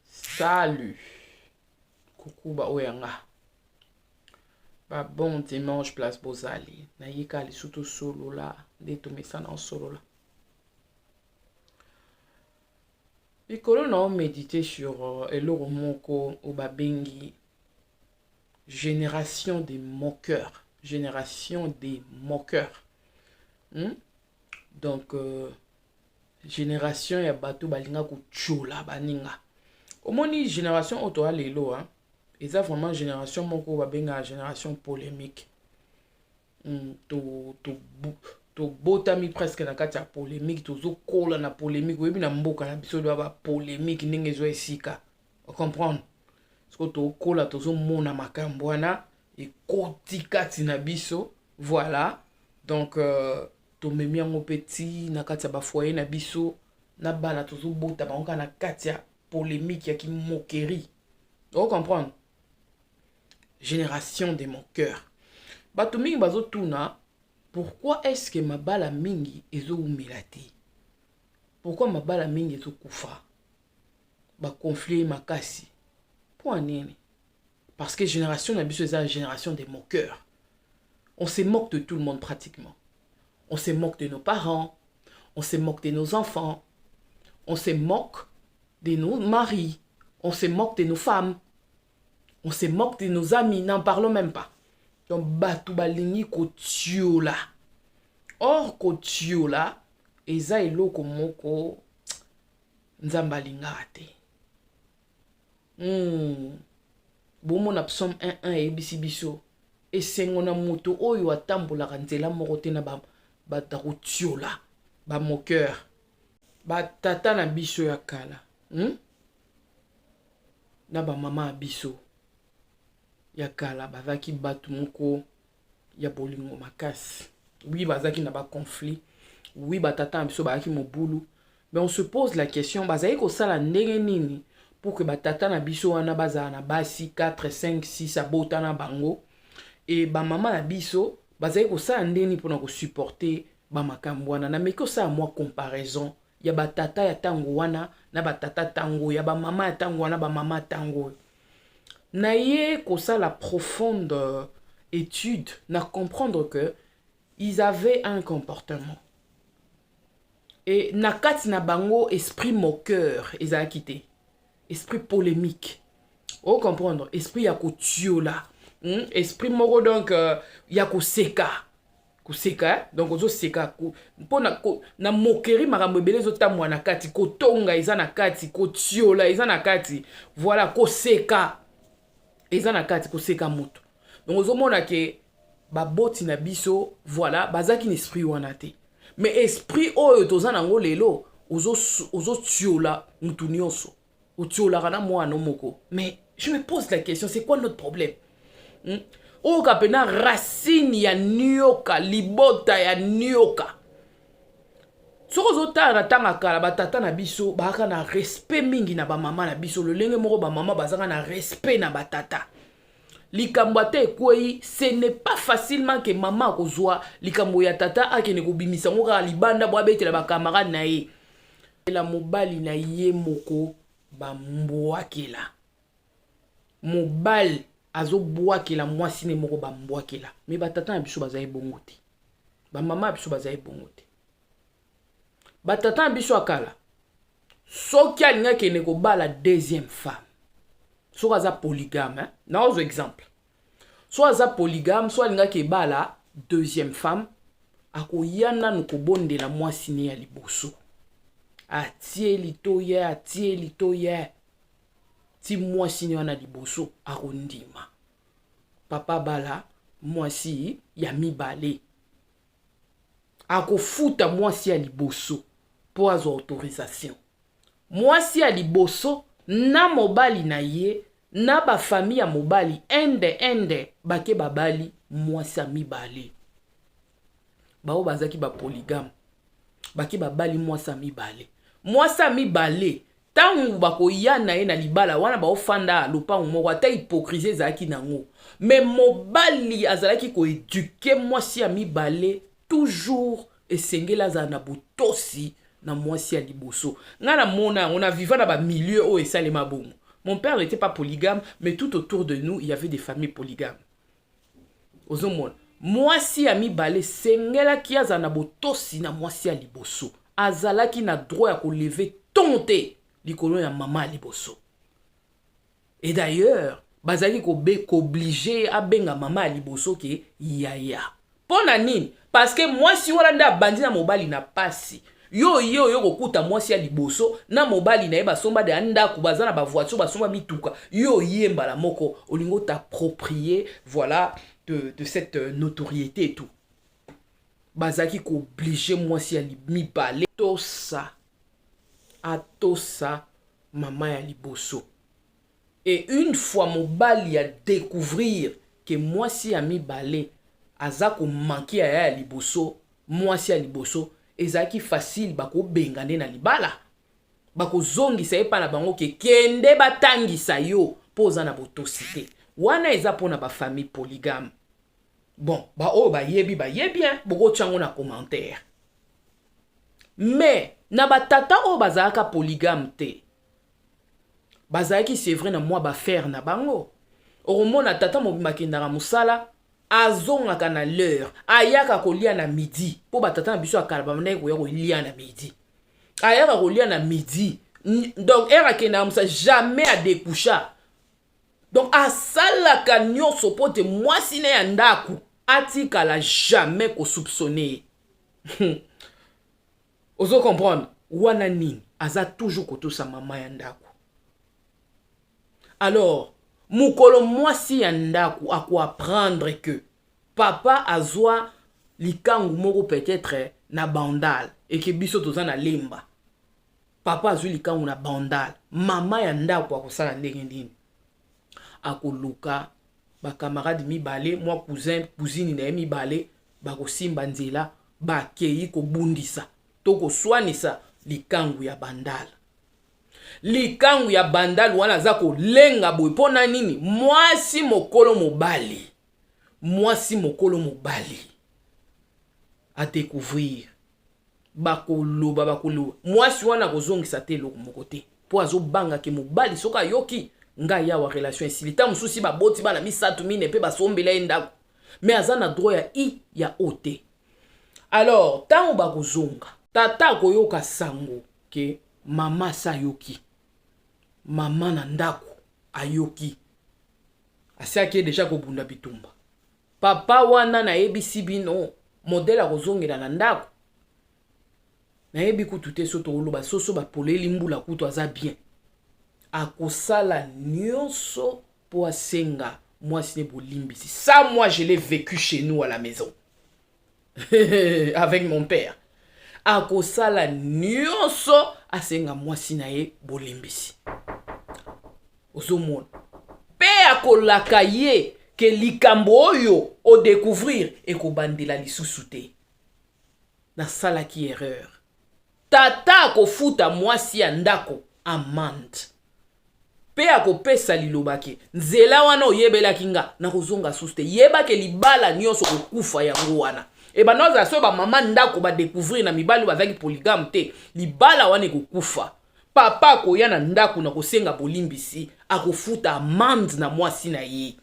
Salut. Coucou ba oyo ya nga. Ba bon dimanche place bozali. Nayika lisusu tosolola nde tomesana osolola. Likolo na méditer sur eloko moko oyo babengi génération des moqueurs. Génération des moqueurs. Donc génération ya bato balinga kotiola baninga. Omoni génération oyo toya lelo, hein? Eza vraiment génération moko babengaka génération polémique. Tobotami presque na kati ya polémique, tozokola na polémique. Oyebi, na mboka na biso doa bapolémique ndenge ezwa esika, ocomprendre? Siko tokola, tozomona makambo wana ekoti kati na biso. Voilà, donc tomemi yango mpe ti na kati ya bafoyer na biso na bana tozobota bango kaka na kati ya polémique, ya kimoquerie, ocomprendre? Génération de moqueurs. Bato mingi bazotuna: pourquoi est-ce que mabala mingi ezowumela te? Pourquoi mabala mingi ezokufa, baconflit makasi? Mpo nini? Parce que génération na biso eza génération des moqueurs. On se moque de tout le monde pratiquement. On se moque de nos parents, on se moque de nos enfants, on se moque de nos maris, on se moque de nos femmes, on se moque de nos amis, n'en parlons même pas. Donc bato balingi kotiola. Or kotiola eza eloko moko Nzambe alingaka te. Bomona Psaume 1 eyebisi biso: esengo na moto oyo atambolaka nzela moko te na bato ya kotiola, bamoqueur. Batata na biso ya kala, Na bamama ya biso ya kala bazalaki bato moko ya bolingo makasi. Oui, bazalaki na baconflit. Oui, batata na biso bazalaki mobulu. Mais on se pose la question: bazalaki kosala ndenge nini pour que batata na biso wana bazala na basi 4, 5, 6, abota na bango? E bamama na biso bazalaki kosala ndenge nini mpona kosupporter bamakambo wana? Nameki kosala mwa comparaison ya batata ya ntango wana na batata ntango, ya bamama ya ntango wana, bamama ntango oyo. Na ye kosala profonde étude, na comprendre que ils avaient un comportement et na kati na bango esprit moqueur ezalaki te, esprit polémique, ocomprendre? Esprit ya kotiola, Esprit moko donc ya koseka koseka, eh? Donc ozoseka mpona na moquerie, makambo ebele ezotambola na kati. Kotonga eza na kati, kotiola eza na kati, voilà, koseka eza na kati, koseka moto. Donc ozomona ke baboti na biso, voilà, bazalaki na esprit wana te. Mais esprit oyo toza nango lelo, ozotiola mutu nyonso, otiolaka na mwana moko. Mais je me pose la question: c'est quoi notre problème, Oyo ka mpenza racine ya nioka, libota ya nioka. Soki ozotala na ntango ya kala, batata na biso bazalaka na respect mingi na bamama na biso, lolenge moko bamama bazalaka na respect na batata. Likambo ata ekwei, ce n'est pas facilement ke mama akozwa likambo ya tata, akende kobimisa yango kaka libanda bo abetela bacamarade na ye. La mobali na ye moko bambwakela, mobali azobwakela mwasi ne moko bambwakela. Me batata na biso bazali bongo te, bamama na biso bazali bongo te. Batata na biso ya kala, soki alingi akende kobala deuxième femme, soki aza polygame, hein? Naozwa exemple: so aza polygame, so alingaki ebala deuxième femme, akoya nanu kobondela mwasi ne ya liboso, atie litoye, atie litoye ti mwasi ne wana liboso akondima papa bala mwasi ya mibale. Akofuta mwasi ya liboso mpo azwa autorisation. Mwasi ya liboso na mobali na ye na bafamille ya mobali ende ende bake babali mwasi ya mibale. Bao bazalaki bapolygame, bake babali mwasi ya mibale. Mwasi ya mibale, ntango bakoya na ye na libala wana, baofanda lopango moko, ata hypocrisie ezalaki nango, me mobali azalaki koéduquer mwasi ya mibale. Toujours esengeli azala na botosi. na mwasi ya liboso. Ngai namona yango, na viva na bamilieu oyo esalema bongo. Mon père n'était pas polygame, mais tout autour de nous, il y avait des familles polygames. Ozomona, mwasi ya mibale esengelaki azala na botosi na mwasi ya liboso. Azalaki na droit ya kolever ton te likolo ya mama ya liboso. Et d'ailleurs, bazalaki koobliger abenga mama ya liboso ke yaya. Mpo na nini? Parce que mwasi wana nde abandi na mobali na pasi. Yo ye oyo kokuta mwasi ya liboso na mobali na ye basomba de ya ndako, baza na bavoiture, basomba mituka. Yo ye mbala moko olingi ot'approprier, voilà, de cette notoriété et tout. Bazalaki koobliger mwasi ya mibale tosa, atosa mama ya liboso. Et une fois mobali ya découvrir ke mwasi ya mibale aza komanquer yaya ya liboso, mwasi ya liboso, ezalaki facile, bakobenga nde na libala, bakozongisa ye mpa na bango ke kende batangisa yo mpo oza na botosi te. Wana eza mpona bafamille polygame. Bon, baoyo bayebi, bayebi bien, bokotya yango na commentaire. Mais na batata oyo bazalaka polygame te, bazalaki, c'est vrai, na mwa baaffaire na bango. Okomona tata mobimba akendaka mosala, azongaka na l'heure, ayaka kolia na midi, mpo batata na biso ya kala babandaki koya kolia na midi. Ayaka kolia na midi, donc heure akendaka mosala, jamais adécoucha. Donc asalaka nyonso mpo te mwasi ne ya ndako atikala jamais kosoupçonner ye. Ozo comprendre wana nini? Aza toujours kotosa mama ya ndako. Alors mokolo mwasi ya ndako akoapprendre que papa azwa likangu moko peut-être na Bandal, eke biso toza na Lemba, papa azwi likangu na Bandal, mama ya ndako akosala ndenge nini? Akoluka bakamarade mibale, mwa cousin, cousine na ye mibale, bakosimba nzela, bakei kobundisa to koswanisa likangu ya Bandal. Likangu ya Bandal wana aza kolenga boye mpo na nini? Mwasi mokolo mobali, mwasi mokolo mobali adécouvrir, bakoloba, bakoloba. Mwasi wana akozongisa te eloko moko te, mpo azobangake mobali soki ayoki ngai awa, relation esili. Ta mosusu baboti bana misato, mine, mpe basombela ye ndako, mais aza na droit ya i ya o te. Alors ntango bakozonga, tata akoyoka sango ke mama asa ayoki, mama na ndako ayoki, asiaki ye déjà kobunda bitumba. Papa wana, nayebisi bino, modèle akozongela na ndako, nayebi kutu te. So tokoloba soso bapoleli mbula kutu aza bien, akosala nyonso mpo asenga mwasi ne bolimbisi. Ça, moi, je l'ai vécu chez nous à la maison avec mon père. Akosala nyonso asenga mwasi na ye bolimbisi. Ozomona mpe akolaka ye ke likambo oyo odécouvrir ekobandela lisusu te, nasalaki erreur. Tata akofuta mwasi ya ndako amende mpe akopesa liloba ke nzela wana oyebelaki nga, nakozonga susu te. Yebake libala nyonso kokufa yango wana ebanda ozala soki bamama ndako badécouvrir na mibali oyo bazalaki polygame te, libala wana ekokufa. Papa akoya na ndako na kosenga bolimbisi, akofuta amende na mwasi na ye.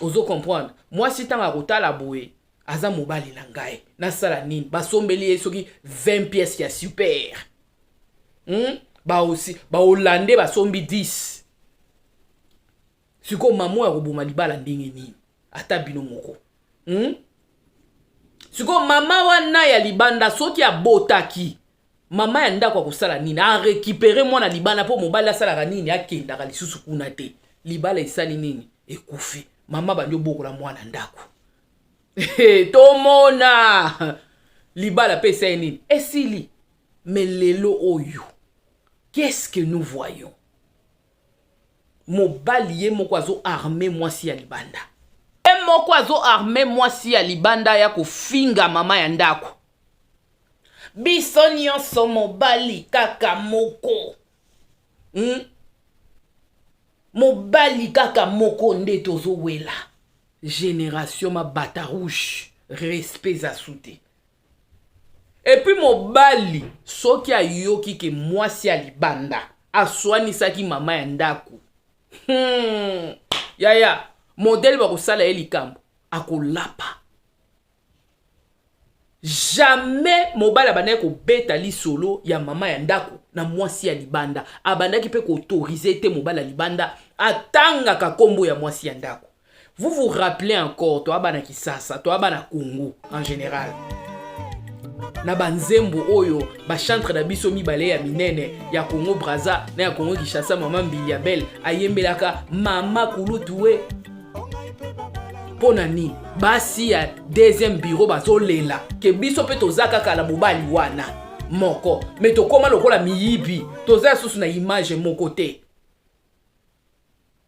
Ozo comprendre? Mwasi ntango akotala boye, aza mobali na ngai, nasala nini? Basombeli ye soki 20 pièces ya super, Bahollandais basombi 10. Sikoyo mama oyo akoboma libala ndenge nini? Ata bino moko, Sikoyo mama wana ya libanda, soki abotaki, mama ya ndako akosala nini? Arécupérer mwana libanda, mpo mobali asalaka nini? Akendaka lisusu kuna te. Libala esali nini? Ekufi. Mama bandi obokola mwana ndako, tomona libala mpe esali nini? Esili. Mais lelo oyo, qu'est-ce que nous voyons? Mobali ye moko azo armer mwasi ya libanda, ye moko azo armer mwasi ya libanda ya kofinga mama ya ndako. Biso nyonso mobali kaka moko, Mobali kaka moko nde tozowela. Génération mabata rouge, respect eza su te. Et puis mobali soki ayoki ke mwasi ya libanda aswanisaki mama ya ndako, yaya, modèle bakosala ye likambo, akolapa. Jamais mobali abandaki kobeta lisolo ya mama ya ndako na mwasi ya libanda. Abandaki mpe koautoriser te mobali ya libanda atangaka nkombo ya mwasi ya ndako. Vous vous rappelez encore, toa bana Kisasa, toa bana Congo en général, na banzembo oyo bachantre na biso mibale ya minene ya Congo Braza na ya Congo Kinshasa, mama Mbilia Bel ayembelaka mama kulutu we. Mpo na nini basi ya deuxième bureau bazolela ke biso mpe toza kaka na mobali wana moko, me tokóma lokola miyibi, toza lisusu na image moko te?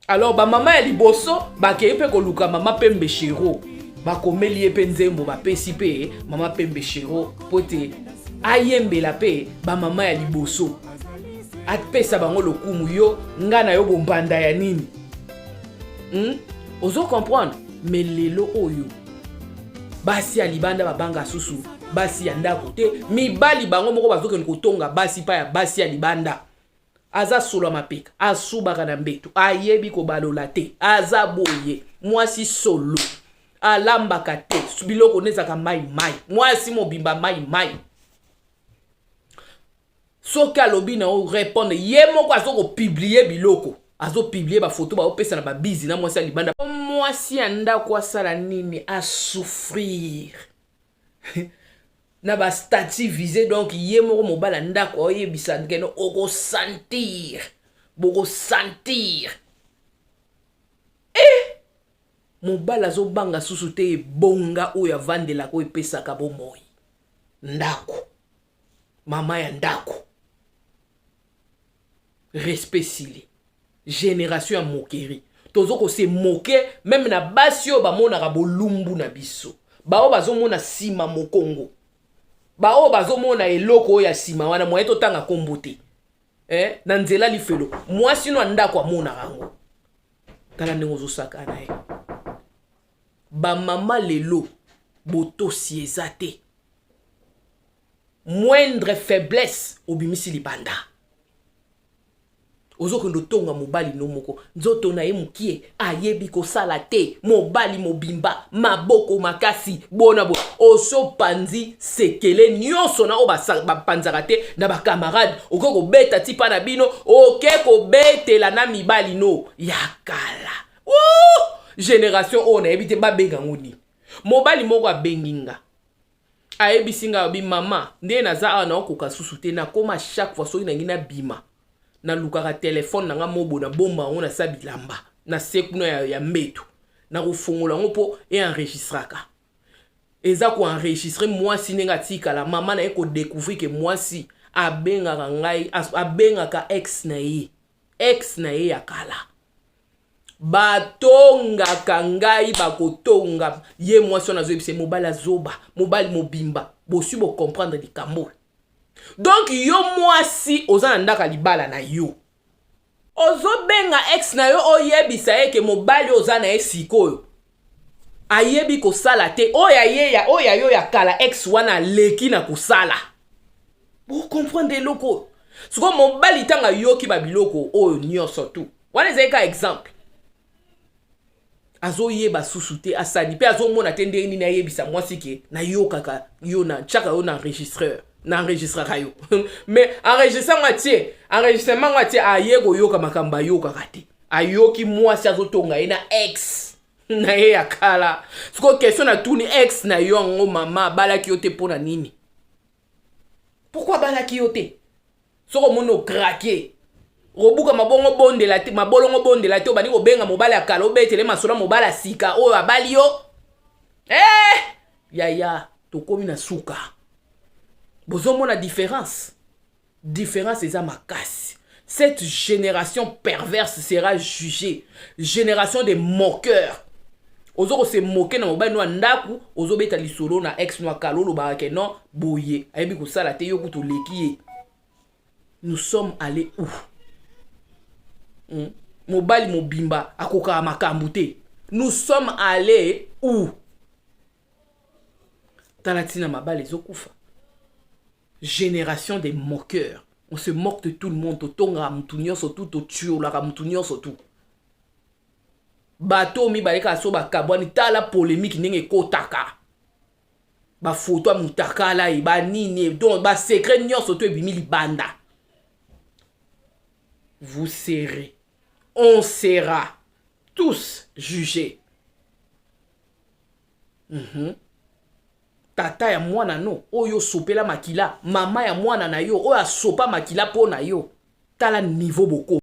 Alors bamama ya liboso bakei mpe koluka mama Pembe Shero, bakomeli ye mpe nzembo, bapesi mpe mama Pembe Shero mpo te ayembela mpe bamama ya liboso, apesa bango lokumu. Yo nga na yo bombanda ya nini, Ozo comprendre? Mais lelo oyo basi ya libanda babanga susu basi ya ndako te. Mibali bango moko bazokende kotonga basi pa ya basi ya libanda. Aza solo ya mapeka, asubaka na mbeto, ayebi kobalola te, aza boye, mwasi solo, alambaka te, biloko nde ezalaka mai mai, mwasi mobimba mai mai. Soki alobi na yo, répondre. Ye moko aza kopublier biloko, azopublier bafoto, baopesa na babizi na mwasi ya libanda. Mwasi ya ndako asala nini? Asouffrir na bastatut visé. Donc ye moko mobali ya ndako aoyebisa keno okosentir, bokosentir. E mobali azobanga susu te ebonga oyo avandelaka, oyo epesaka bomoi, ndako, mama ya ndako. Respect sili. Génération ya moquerie, tozo kose moquer même na basi oyo bamonaka bolumbu na biso, baoyo bazomona nsima mokongo, baoyo bazomona eloko oyo ya nsima wana moye totanga nkombo te, eh? Na nzela lifelo, mwasi no ya ndako amonaka yango. Tala ndenge ozosaka na ye. Bamama lelo, botosi eza te. Moindre faiblesse, obimisi libanda. Ozokende otonga mobali no moko, nzoto na ye mokie, ayebi kosala te, mobali mobimba, maboko makasi bona boye. Osopanzi sekele nyonso na oyo bapanzaka te na bacamarade. Oke kobeta ti mpa na bino, oke kobetela na mibali no ya kala. Génération oyo nayebi te babenga yango nini. Mobali moko abengi nga, ayebisi nga, abi: "Mama, ndenge naza awa, naokoka susu te. Nakóma chaque fois soki nangi nabima, nalukaka telefone na nga mobo, nabomba yango na sa bilamba na se kuna ya mbeto, nakofongola yango mpo eenregistraka." Eza koenregistrer mwasi ndenge atikala mama na ye, kodécouvrir ke mwasi abengaka ngai, abengaka ex na ye, ex na ye ya kala. Batongaka ngai, bakotonga ye. Mwasi wana azoyebisa mobali azoba, mobali mobimba. Bosui bocomprendre likambo. Donc yo mwasi oza na ndako ya libala na yo, ozobenga ex na yo, oyebisa ye ke mobali oza na ye sikoyo ayebi kosala te, oyo aye, oyo ayo ya kala, ex wana aleki na kosala. Bocomprendre eloko oyo? Sikoyo mobali ntango ayoki babiloko oyo nyonso tu wana, ezali ka exemple, azoyeba susu te asali mpe azomona te ndenge nini ayebisa mwasi ke nayokaka yo, na tiaka yo na enregistreur, na enregistraka yo. Mais enregistre yango atie, enregistrement yango atie, aye koyoka makambo ayokaka te. Ayoki mwasi azotonga ye na ex na ye ya kala. Sikoyo question natuni: ex na yo yango, mama, abalaki yo te mpo na nini? Pourquoi abalaki yo te? Soki omoni okraquer, okobuka mabongo, bondela te, mabolongo bondela te. Obandi kobenga mobali ya kala, obetele masolo ya mobali ya sika oyo abali yo. Eh, yaya, tokomi na suka. Bozomona différence? Différence eza makasi. Cette génération perverse sera jugée, génération des moqueurs. Ozo kose moquer na mobali no ya ndako, ozobeta lisolo na ex no ya kala, olobaka ke non, boye ayebi kosala te, yo kutu oleki ye. Nous sommes allés où, Mobali mobimba akokaka makambo te. Nous sommes allés où? Tala ntina mabala ezokufa. Génération des moqueurs. On se moque de tout le monde. Totongaka mutu nyonso tu, totiolaka mutu nyonso tu. Bato mibale kaka so bakabwani, tala polémique ndenge ekotaka, bafoto ya mutakala ye, banini, donc basecret nyonso to ebimi libanda. Vous serez, on sera tous jugés. Tata ya mwana no oyo osopela makila, mama ya mwana na yo oyo asopa makila mpo na yo, tala niveau boko.